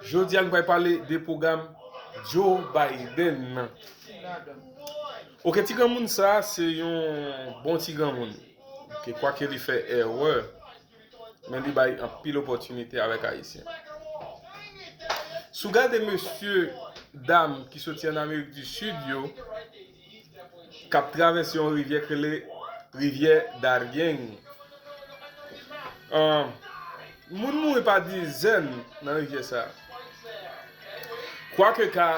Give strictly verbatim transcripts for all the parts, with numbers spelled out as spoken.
Jodi a nou pral pale de pwogram Joe Biden nan. Ok, ti granmoun sa se yon bon ti granmoun. Ok, kwake li fè erè, men li bay anpil opòtinite avèk Ayisyen. Si w gade mesye dam ki soti ann Amerik di Sid yo, k ap travèse yon rivyè k rele Rivyè Darien. Ahn, moun mouri pa dizèn nan rivyè sa a. Kwake ka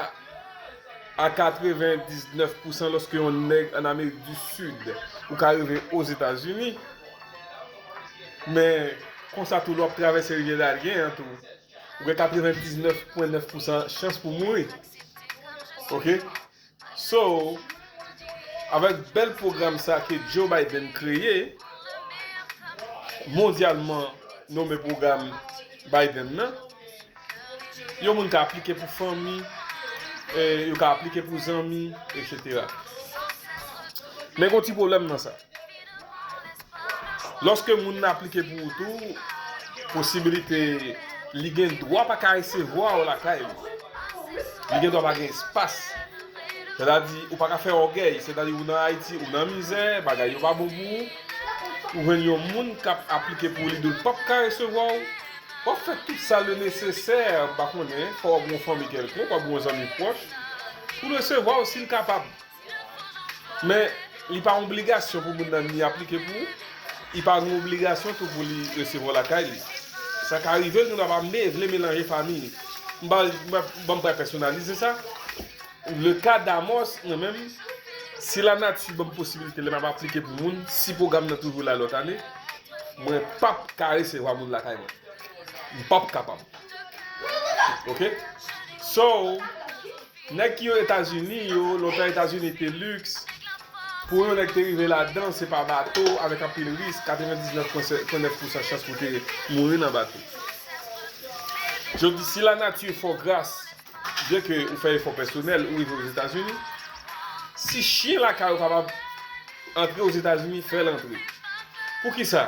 a katrevendiznèf pousan lòske yon nèg ann Amerik di Sid ou ka rive Ozetazini, men konsa tou lè w ap travèse rivyè Darien an tou, ou gen katrevendiznèf pwen nèf pousan chans pou w mouri. Ok? So, avèk bèl pwogram sa ke Joe Biden kreye, mondyalman nonmen pwogram Biden nan, yon moun ka aplike pou fanmi, eh, yo ka aplike pou zanmi, etsetera. Men gen yon ti pwoblèm nan sa. Lòske moun nan aplike pou ou tou, posibilite li gen dwa pa ka resevwa w lakay li. Li gen dwa pa gen espas. Sètadi, ou pa ka fè ògèy. Sètadi, ou nan Ayiti, ou nan mizè, bagay yo pa bon pou ou. Ou jwenn yon moun k ap aplike pou ou, li di w l p ap ka resevwa w. W ap fè tout sa le nesesè, m pa konnen, fò w ap gen yon fanmi kèlkonk, w ap gen yon zanmi pwòch, pou l resevwa w si l kapab. Men, li pa yon obligasyon pou moun nan ni aplike pou ou, li pa yon obligasyon tou pou li resevwa w lakay li. Sa ka rive l, nou ta pa me-, vle melanje fanmi. M pa, m pa, ban m pa pèsonalize sa. Le ka d'Amos, mwen menm, si lanati ban m posibilite lè m ap aplike pou moun, si pwogram nan toujou la lòt ane, mwen p ap ka resevwa moun lakay mwen. M p ap kapab. Ok? So, nèg ki yo Etazini yo, lontan Etazini te liks. Pou yon nèg te rive ladan, se pa bato, avèk anpil risk, katrevendiznèf pwen nèf pousan chans pou te mouri nan bato. Jodi, si lanati fè w gras, byen ke ou fè efò pèsonèl, ou rive Ozetazini, si chen lakay ou kapab antre Ozetazini, fè l antre. Poukisa?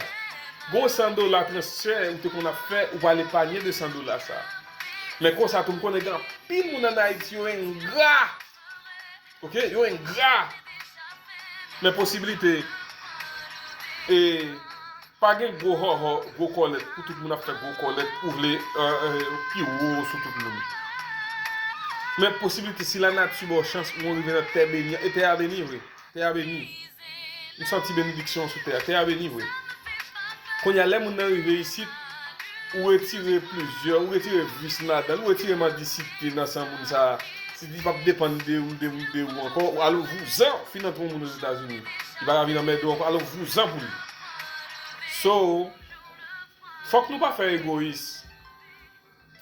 Gon san dola transfè ou te konn ap fè, ou pral epanye de san dola sa. Men konsa tou, m konnen gen anpil moun ann Ayiti yo engra. Ok? Yo engra. Men posibilite, e, pa gen gwo hòhò, gwo kòlèt, pou tout moun ap fè gwo kòlèt, ou vle, e, e, pi wo sou tout moun. Men posibilite, si lanati ba w chans, ou rive nan tè beni, e tè a beni vre. Tè a beni. M santi benediksyon sou tè a. Tè a beni vre. Kounye a, lè moun nan rive isit, ou retire plizyè, ou retire vis ladan l, ou retire mandisite nan san moun sa a. Si li p ap depann de ou, de ou, de ou ankò, ou alo vouzan, fin antre yon moun Ozetazini. Li pa ka vin anmède w ankò, alo vouzan pou li. So, fòk nou pa fè egoyis.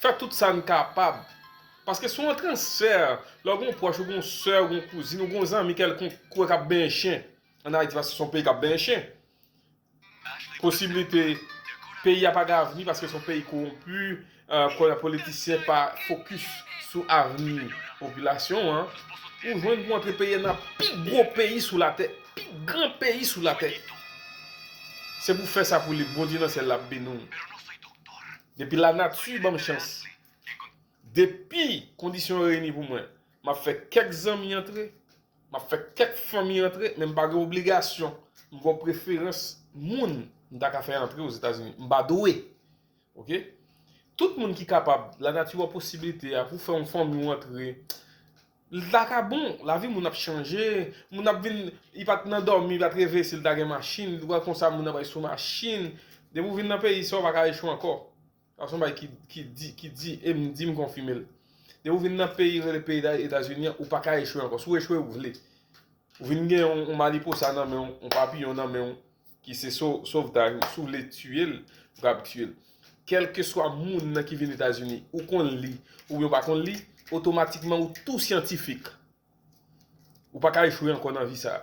Fè tout sa n kapab. Paske si w an transfè, lè w gen yon pwòch, ou gen yon sè, ou gen yon kouzin, ou gen yon zanmi kèlkonk, ou wè k ap benyen chen ann Ayiti, paske se yon peyi k ap benyen chen. Posiblite peyi a pa gen avni paske se yon peyi kowonpi, e, kote politisyen pa fokis sou avni popilasyon an. Ou jwenn pou antre peyi a nan pi gwo peyi sou latè, pi gran peyi sou latè. Se pou fè sa pou li, Bondye nan syèl la ap beni w. Depi lanati ban m chans, depi kondisyon yo reyini pou mwen, m ap fè kèk zanmi antre, m ap fè kèk fanmi antre, men m pa gen obligasyon, m gen preferans moun m ta ka fè antre Ozetazini. M pa dwe. Ok? Tout moun ki kapab, lanati ba w posibilite a pou fè yon fanmi w antre. Li ta ka bon, lavi moun ap chanje, moun ap vin, li pa t nan dòmi, li pa t reve si l ta gen machin, li wè konsa moun nan pral sou machin. Depi w vin nan peyi sa, w pa ka echwe ankò. Sa se yon bagay ki, ki di, ki di, e m di, m konfime l. Depi w vin nan peyi rele peyi da-, Etazini an, ou pa ka echwe ankò. Si w echwe, ou vle. Ou vin gen yon, yon mariposa nan men w, yon papiyon nan men w, ki se so-, sovtaj ou, si w vle tiye l, ou kapab tiye l. Kèlkeswa moun nan ki vin Etazini, ou konn li, oubyen ou pa konn li, otomatikman ou tou syantifik. Ou pa ka echwe ankò nan vi sa a.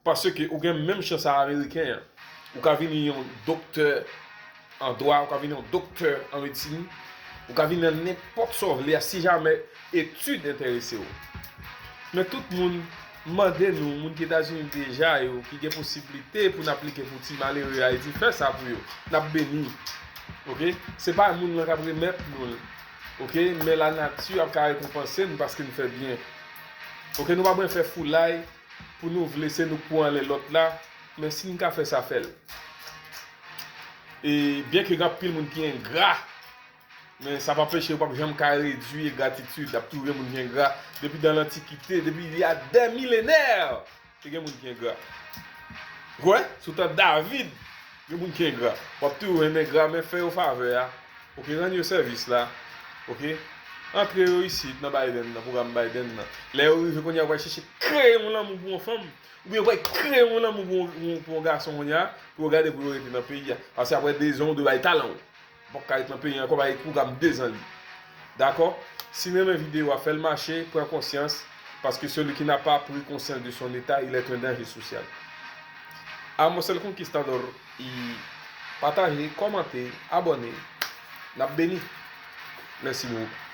Paske ou gen menm chans a Ameriken an. Ou ka vin yon doktè an dwa, ou ka vin yon doktè an medsin, ou ka vin nan nenpòt sa w vle a si jamè etid enterese w. Men tout moun, m mande nou, moun ki Etazini deja yo, ki gen posiblite pou n aplike pou ti malere Ayiti, fè sa pou yo. N ap beni. Ok? Se pa moun lan k ap remèt nou l. Ok, men lanati ap ka rekonpanse n paske n fè byen. Ok, nou pa bezwen fè foulay pou nou vle se nou k pou anlè lòt la, men si n ka fè sa, fè l. E byen ke gen anpil moun ki engra, men sa pa anpeche yo p ap janm ka redui gratitid. Ap toujou gen moun ki engra. Depi dan lantikite, depi il y a des millénaires, te gen moun ki engra. Wè, sou tan David, gen moun ki engra. W ap toujou jwenn engra, men fè yo favè a. Ok, rann yo sèvis la. Ok? Antre yo isit nan Biden nan, pwogram Biden nan. Lè yo rive kounye a, yo pral chèche kreye yon lanmou pou yon fanm. Oubyen yo pral kreye yon lanmou pou yon, pou yon gason kounye a, pou yo gade pou yo rete nan peyi a. Paske apre dezan ou dwe bay talan w. Ou p ap ka ret nan peyi a ankò, bay pwogram dezan li. Dakò? Si n renmen videyo a, fè l mache, pran konsyans, parce que celui qui n'a pas pris conscience de son état, il est un danger social. Amo el Conquistador, e pataje, kòmante, abòne. N ap beni. Mèsi bokou.